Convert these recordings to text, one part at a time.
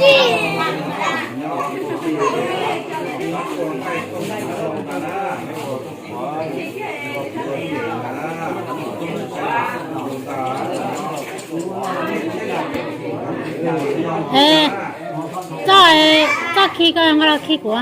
Txoj, txoj khi koj nqa los khi kuv.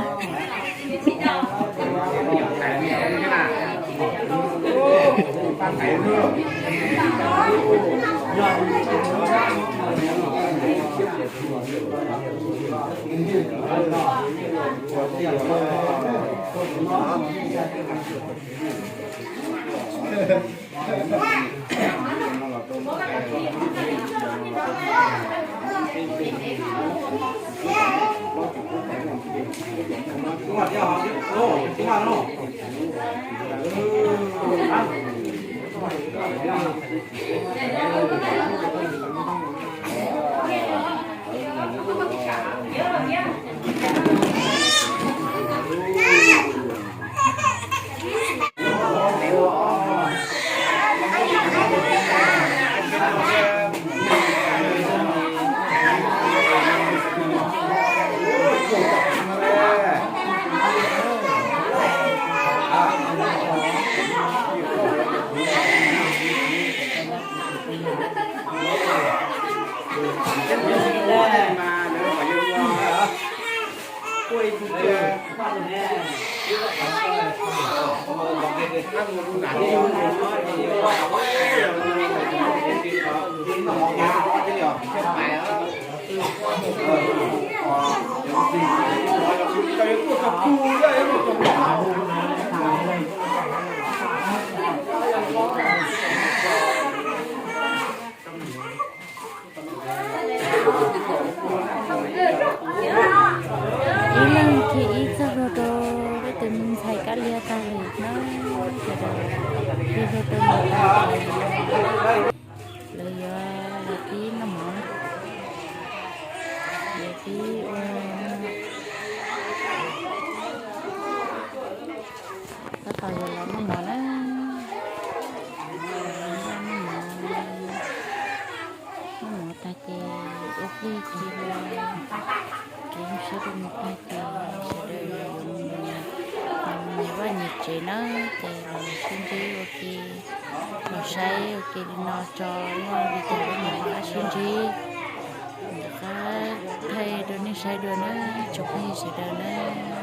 Ib leeg khi ib txoj hlua rau leej twg ntxhais kab lia tag li na, sawv daws khi hlua rau mus tag, lawv yuav los pib noj mov, yuav pib ua, tab tom yuav los noj mov na, noj mov, noj mov tag ces ua plig khi hlua, kev zoo siab rau mus tag ces sawv daws yuav mus nyias vaj nyias tsev na, ces los sib ntsib ua ke, los saib ua ke li no tso, muaj li cas peb mam rov qab sib ntsib, rov qab thaij rau nej saib dua na, tsoom phooj ywg sawv daws na.